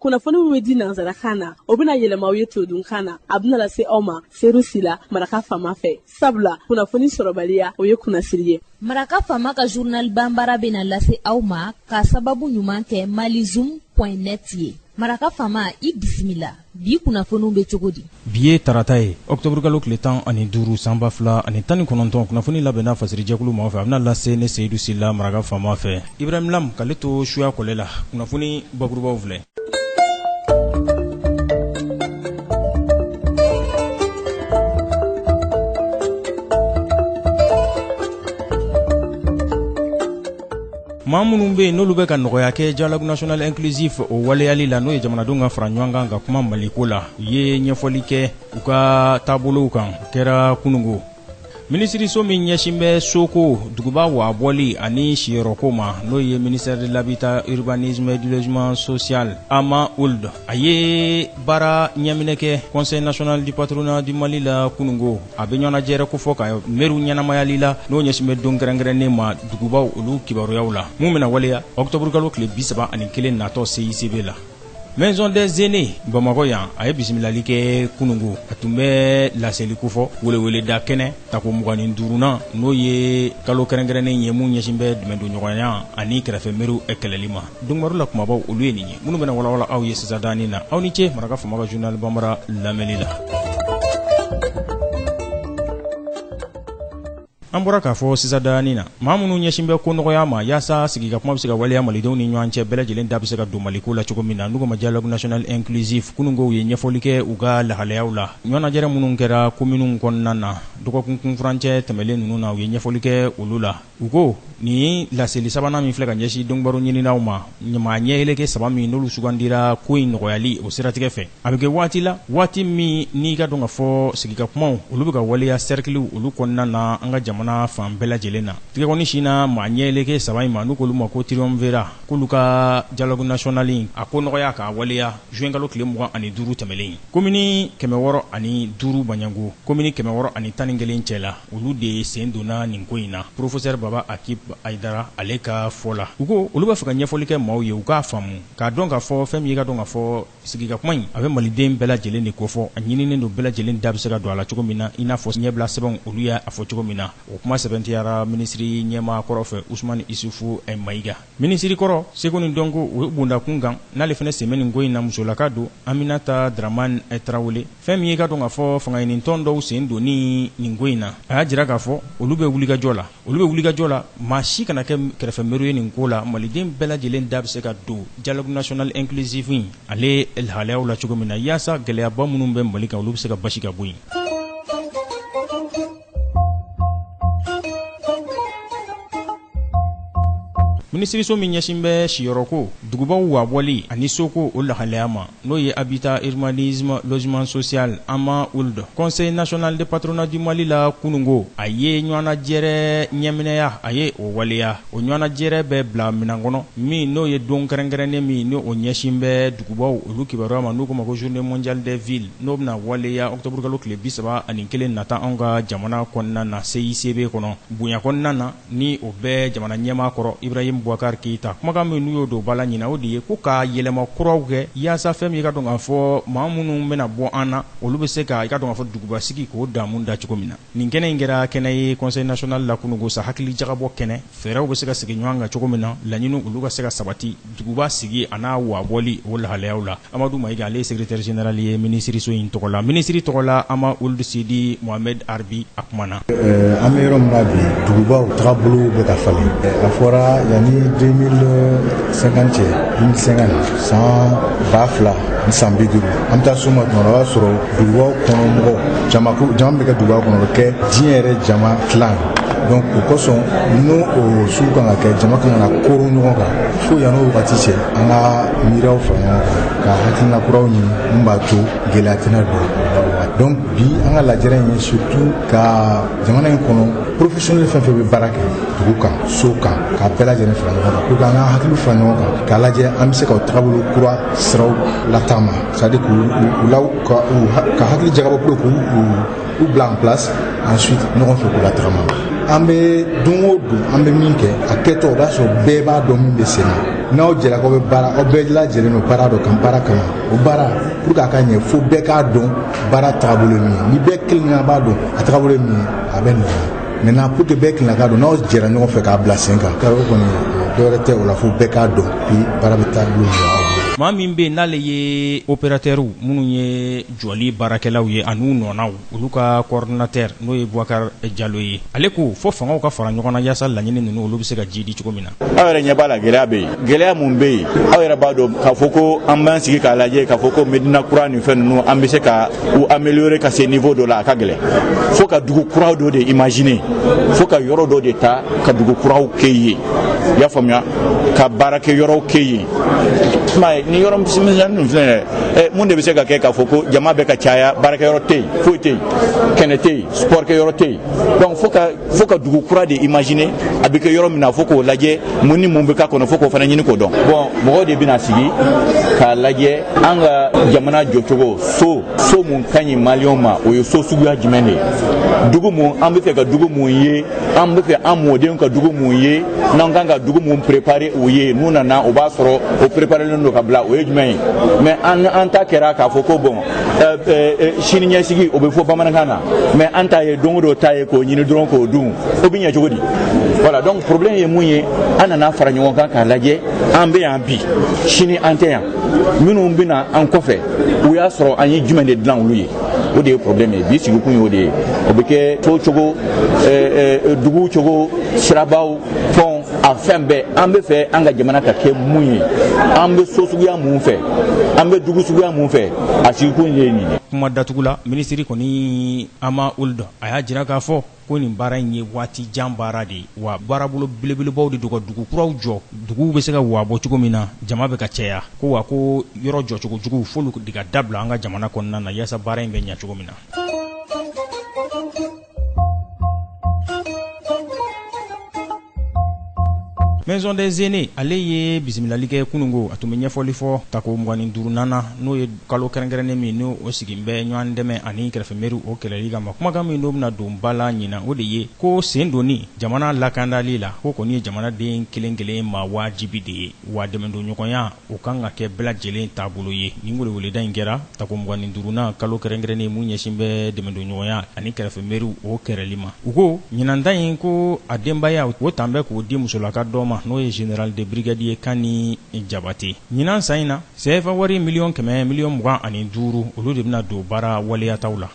Kunnafoni min bɛ di nansarakan na, o bɛna yɛlɛma aw ye todunkan na. A bɛna lase aw ma Seru Sila, Maraka Faama fɛ, sabula kunnafoni sɔrɔbaliya, o ye kunnasiri ye. Maraka Faama ka journal banbara bɛna lase aw ma ka sababu ɲuman kɛ malizoom.net ye. Maraka Faama, i bisimila. Bi kunnafoniw bɛ cogo di? Bi ye tarata ye, ɔkutɔburukalo tile 15 san 2019. Kunnafoni labɛnna fasirijɛkulu maaw fɛ, a bɛna lase ne Seyidu Sila, Maraka Faama fɛ. Ibrahim Lam k'ale to suya kɔlɛ la. Kunnafoni bakurubaw filɛ. Maa minnu bɛ yen, n'olu bɛ ka nɔgɔya kɛ dialogue national inclusif o waleyali la, n'o ye jamanadenw ka fara ɲɔgɔn kan ka kuma Maliko la, u ye ɲɛfɔli kɛ u ka taabolow kan. O kɛra kunungo. Minisiriso min ɲɛsin bɛ soko, duguba waabɔli ani siyɔrɔko ma, n'o ye ministère de l'habitat, urbanisme et du logement social, Ama Ould, a ye baara ɲɛminɛ kɛ Conseil national du patronat du Mali la kunungo. A bɛ ɲɔgɔnnajɛrɛ kofɔ ka meriw ɲɛnamayali la, n'o ɲɛsin bɛ don kɛrɛnkɛrɛnnen ma dugubaw olu kibaruyaw la, mun bɛna waleya ɔkutɔburukalo tile 31 natɔ CICB la. Maison des aînés Bamakɔ yan, a ye bisimilali kɛ kunungo. A tun bɛ laseli kofɔ weleweleda kɛnɛ tako 25nan, n'o ye kalo kɛrɛnkɛrɛnnen ye mun ɲɛsin bɛ dɛmɛdonɲɔgɔnya ani kɛrɛfɛ meriw kɛlɛli ma. Donkibaru la kumabaw, olu ye nin ye minnu bɛna walawala aw ye sisan danin na. Aw ni ce Maraka Faama ka journal banbara lamɛnni la. An bɔra k'a fɔ sisan danin na, maa minnu ɲɛsin bɛ ko nɔgɔya ma yaasa sigi ka kuma bɛ se ka waleya malidenw ni ɲɔgɔn cɛ, bɛɛ lajɛlen da bɛ se ka don maliko la cogo min na, n'u ko ma dialogue national inclusif, kunungo u ye ɲɛfɔli kɛ u ka lahalayaw la. Ɲɔgɔnnajɛrɛ minnu kɛra kominiw kɔnɔna na dɔgɔkun kunfurancɛ tɛmɛlen ninnu na, u ye ɲɛfɔli kɛ olu la. U ko nin laseli sabanan min filɛ ka ɲɛsin donkibaru ɲininaw ma, maa ɲɛyeleke saba min n'olu sugandira ko in nɔgɔyali o siratigɛ fɛ, a bɛ kɛ waati la, waati min n'i ka dɔn ka fɔ sigi ka kumaw olu bɛ ka waleya sɛrikiliw olu kɔnɔna na an ka jamana fan bɛɛ lajɛlen na. Tigɛkɔni sinna maa ɲɛyeleke saba in ma, n'u k'olu ma ko triumvirat, k'olu ka dialogue national in a ko nɔgɔya k'a waleya juin kalo tile 25 tɛmɛlen. Komini 605 baɲanko komini 611 cɛ la, olu de sen donna nin ko in na. Professeur Baba Akib Ayidara ale ka fɔ la, u ko olu b'a fɛ ka ɲɛfɔli kɛ maaw ye u k'a faamu, k'a dɔn k'a fɔ fɛn min ye ka dɔn k'a fɔ sigi ka kuma in a bɛ maliden bɛɛ lajɛlen de kofɔ, a ɲininen don bɛɛ lajɛlen da bɛ se ka don a la cogo min na, i n'a fɔ ɲɛbila sɛbɛnw olu y'a fɔ cogo min na. O kuma sɛbɛntiyara minisiri ɲɛmaa kɔrɔ fɛ, Usumani Isufu Mayiga. Minisiri kɔrɔ seko ni dɔnko o bondakun kan, n'ale fana sen bɛ nin ko in na, musolaka don, Aminata Dramane Tarawele. Fɛn min ye ka dɔn k'a fɔ fangaɲinitɔn dɔw sen donni nin ko in na, a y'a jira k'a fɔ olu bɛ wulikajɔ la, olu bɛ wulikajɔ la, maa si kana kɛ kɛrɛfɛmɛru ye nin ko la. Maliden bɛɛ lajɛlen da bɛ se ka don dialogue national inclusif in ale lahalayaw la cogo min na, yaasa gɛlɛyaba minnu bɛ Mali kan, olu bɛ se ka basi ka bɔ yen. Minisiriso min ɲɛsin bɛ siyɔrɔko, dugubaw waabɔli ani soko o lahalaya ma, n'o ye habitat, urbanisme, logement social, Ama Ould, Conseil national de patronat du Mali la kunungo, a ye ɲɔgɔnnajɛrɛ ɲɛminɛya, a ye o waleya. O ɲɔgɔnnajɛrɛ bɛ bila minɛn kɔnɔ min n'o ye don kɛrɛnkɛrɛnnen min n'o ɲɛsin bɛ dugubaw olu kibaruya ma, n'u k'o ma ko journée mondiale des villes, n'o bɛna waleya ɔkutɔburukalo tile 31 nata anw ka jamana kɔnɔna na CICB kɔnɔ, bonya kɔnɔna na, ni o bɛ jamana ɲɛmaa kɔrɔ Ibrahim Boubacar Keïta. Kumakan min n'u y'o don ba la ɲinan, o de ye ko ka yɛlɛma kuraw kɛ yaasa fɛn min i ka dɔn k'a fɔ maa minnu bɛna bɔ an na, olu bɛ se ka i ka dɔn k'a fɔ duguba sigi k'o damu da cogo min na. Nin kɛnɛ in kɛra kɛnɛ ye Conseil national la kunungo sa, hakili jagabɔ kɛnɛ, fɛɛrɛw bɛ se ka sigi ɲɔgɔn kan cogo min na, laɲiniw olu ka se ka sabati duguba sigi a n'a waabɔli o lahalayaw la. Amadu Mayiga, ale ye secrétaire général ye minisiriso in tɔgɔ la. Minisiri tɔgɔ la, Ama Ould Sidi Mohamed Arbi, a kumana. An bɛ yɔrɔ min na bi, dugubaw tagabolow bɛ ka falen. A fɔra yanni 2050 cɛ, 2050, san 2050, an bɛ taa s'o ma tuma dɔ, o b'a sɔrɔ dugubaw kɔnɔ mɔgɔw, jama jama bɛ kɛ duguba kɔnɔ, o bɛ kɛ diɲɛ yɛrɛ jama tilan. Donc o kosɔn, n'o o sugu kan ka kɛ, jama kan ka na koron ɲɔgɔn kan. Fo yan'o wagati cɛ, an ka miiriyaw fara ɲɔgɔn kan ka hakilina kuraw ɲini mun b'a to gɛlɛya tɛna don. Donc bi an ka lajɛrɛ in ye surtout ka jamana in kɔnɔ professionnel fɛn fɛn bɛ baara kɛ dugu kan, so kan, ka bɛɛ lajɛlen fara ɲɔgɔn kan pour que an ka hakili fara ɲɔgɔn kan k'a lajɛ an bɛ se ka o tagabolo kura siraw lataama, c'est à dire k'u la ka hakili jagabɔ pour k'u u bila en place, ensuite ɲɔgɔn fɛ k'u latagama. An bɛ don o don, an bɛ min kɛ a kɛtɔ, o b'a sɔrɔ bɛɛ b'a dɔn min bɛ sen na. N'aw jɛra k'aw bɛ baara, aw bɛɛ lajɛlen don baara dɔ kan, baara kama. O baara, pour que a ka ɲɛ, fo bɛɛ k'a dɔn baara tagabolo ye min ye. Ni bɛɛ kelen b'a dɔn a tagabolo ye min ye, a bɛ nɔgɔya. Maintenant, pour que bɛɛ kelen k'a dɔn, n'aw jɛra ɲɔgɔn fɛ k'a bila sen kan, o kɔni dɔwɛrɛ tɛ o la, fo bɛɛ k'a dɔn, puis baara bɛ taa bolo ɲɔgɔn. Maa min bɛ yen n'ale ye opérateurw minnu ye jɔli baarakɛlaw ye an'u nɔnaw, olu ka coordonnateur, n'o ye Boubacar Jalo ye, ale ko fo fangaw ka fara ɲɔgɔn na yaasa laɲini ninnu olu bɛ se ka jidi cogo min na. Aw yɛrɛ ɲɛ b'a la, gɛlɛya bɛ yen. Gɛlɛya mun bɛ yen? Aw yɛrɛ b'a dɔn k'a fɔ ko an b'an sigi k'a lajɛ k'a fɔ ko Medina kura ni fɛn ninnu, an bɛ se ka u améliorer ka se niveau dɔ la, a ka gɛlɛn. Fo ka dugu kuraw dɔ de imaginer, fo ka yɔrɔ dɔ de ta ka dugu kuraw kɛ yen, i y'a faamuya, ka baarakɛ yɔrɔw kɛ yen. I ni yɔrɔ misɛnnin ninnu filɛ ɛ, mun de bɛ se ka kɛ k'a fɔ ko jama bɛ ka caya, baarakɛyɔrɔ tɛ yen, foyi tɛ yen, kɛnɛ tɛ yen, sport kɛyɔrɔ tɛ yen? Donc fo ka dugu kura de imaginer, a bɛ kɛ yɔrɔ min na, fo k'o lajɛ, mun ni mun bɛ k'a kɔnɔ, fo k'o fana ɲini k'o dɔn. Bon, mɔgɔw de bɛna sigi k'a lajɛ an ka jamana jɔcogo, so mun ka ɲi maliyɛnw ma, o ye so suguya jumɛn de ye, dugu mun an bɛ fɛ ka dugu mun ye, an bɛ fɛ an mɔdenw ka dugu mun ye, n'an kan ka dugu mun préparer u ye, n'u nana u b'a sɔrɔ o préparelen don ka bila, o ye jumɛn ye. Mais an ta kɛra k'a fɔ ko bon, sini ɲɛsigi, o bɛ fɔ bamanankan na, mais an ta ye don o don ta ye k'o ɲini dɔrɔn k'o dun, o bɛ ɲɛ cogo di? Voilà, donc problème ye mun ye? An nana fara ɲɔgɔn kan k'a lajɛ, an bɛ yan bi, sini an tɛ yan, minnu bɛ na an kɔfɛ, u y'a sɔrɔ an ye jumɛn de dilan olu ye? O de ye problème ye. Bi sigikun ye o de ye. O bɛ kɛ so cogo, dugu cogo, sirabaw, pɔn, a fɛn bɛɛ. An bɛ fɛ an ka jamana ka kɛ mun ye? An bɛ so suguya mun fɛ? An bɛ dugu suguya mun fɛ? A sigikun ye nin ye. Kuma datugu la, minisiri kɔni Ama Ould, a y'a jira k'a fɔ ko nin baara in ye waati jan baara de ye, wa baarabolo belebelebaw de don ka dugu kuraw jɔ, duguw bɛ se ka waa bɔ cogo min na, jama bɛ ka caya ko, wa ko yɔrɔ jɔcogo jugu, f'olu de ka dabila an ka jamana kɔnɔna na yaasa baara in bɛ ɲɛ cogo min na. Maison des aînés, ale ye bisimilali kɛ kunungo. A tun bɛ ɲɛfɔli fɔ tako 25nan na, n'o ye kalo kɛrɛnkɛrɛnnen min n'o o sigin bɛ ɲɔgɔn dɛmɛ ani kɛrɛfɛmɛriw o kɛlɛli kama. Kumakan min n'o bɛna don ba la ɲinan, o de ye ko sen donni jamana lakandali la, ko kɔni ye jamanaden kelen kelen ma wajibi de ye, wa dɛmɛdonɲɔgɔnya o kan ka kɛ bɛɛ lajɛlen taabolo ye. Nin weleweleda in kɛra tako 25nan, kalo kɛrɛnkɛrɛnnen mun ɲɛsin bɛ dɛmɛdonɲɔgɔnya ani kɛrɛfɛmɛriw o kɛrɛli ma. U ko ɲinan ta in, ko a denbaya o tan bɛ k'o di musolaka dɔ ma, n'o ye général de brigadier Kani Jabate. Ɲinan san in na, CFA wari 100 miliyɔn 25, olu de bɛna don baara waleyataw la.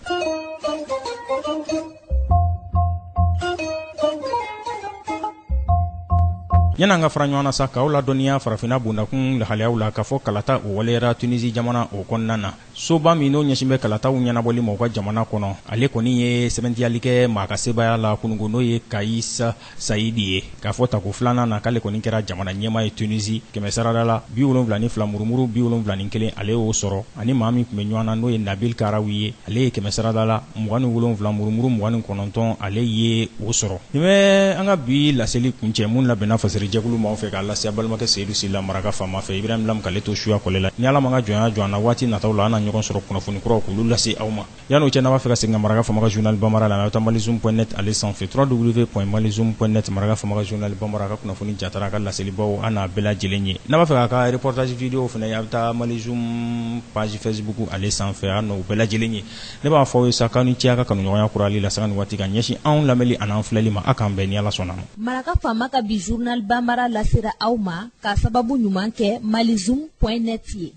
Yan'an ka fara ɲɔgɔn na sa, k'aw ladɔnniya farafinna bondakun lahalayaw la, k'a fɔ kalata o waleyara Tunisie jamana o kɔnɔna na. Soba min n'o ɲɛsin bɛ kalataw ɲɛnabɔli ma u ka jamana kɔnɔ, ale kɔni ye sɛbɛntiyali kɛ maa ka sebaaya la kunungo, n'o ye Kais Saied ye, k'a fɔ tako filanan na k'ale kɔni kɛra jamana ɲɛmaa ye Tunisie. Kɛmɛ sarada la, 72 murumuru 71, ale y'o sɔrɔ. Ani maa min tun bɛ ɲɔgɔn na, n'o ye Nabil Karoui ye, ale ye kɛmɛ sarada la 27 murumuru 29, ale ye o sɔrɔ. Nin bɛ an ka bi laseli kuncɛ, mun labɛnna fasirijɛkulu maaw fɛ k'a lase balimakɛ Seyidu Sila maraka faama fɛ, Ibrahim Lam k'ale to suya kɔlɛ la. Ni Ala ma ka jɔnya jɔ an na, waati nataw la an na ɲɔgɔn sɔrɔ kunnafoni kuraw k'olu lase aw ma. Yan'o cɛ, n'a b'a fɛ ka segin ka maraka faama ka journal bambara la, a bɛ taa malizoom.net ale sanfɛ, www.malizoom.net. Maraka faama ka journal bambara ka kunnafoni jatara, a ka laselibaw, an n'a bɛɛ lajɛlen ye. N'a b'a fɛ k'a ka reportage vidéo fana ye, a bɛ taa Malizoom page Facebook ale sanfɛ, an n'o bɛɛ lajɛlen ye. Ne b'a fɔ aw ye sa k'aw ni ce a ka kanuɲɔgɔnya kurali la sanga ni waati ka ɲɛsin anw lamɛnli an'an filɛli ma. A k'an bɛn ni Ala sɔnna ma. Maraka faama ka bi journal bambara lasera aw ma k'a sababu ɲuman kɛ malizoom.net ye.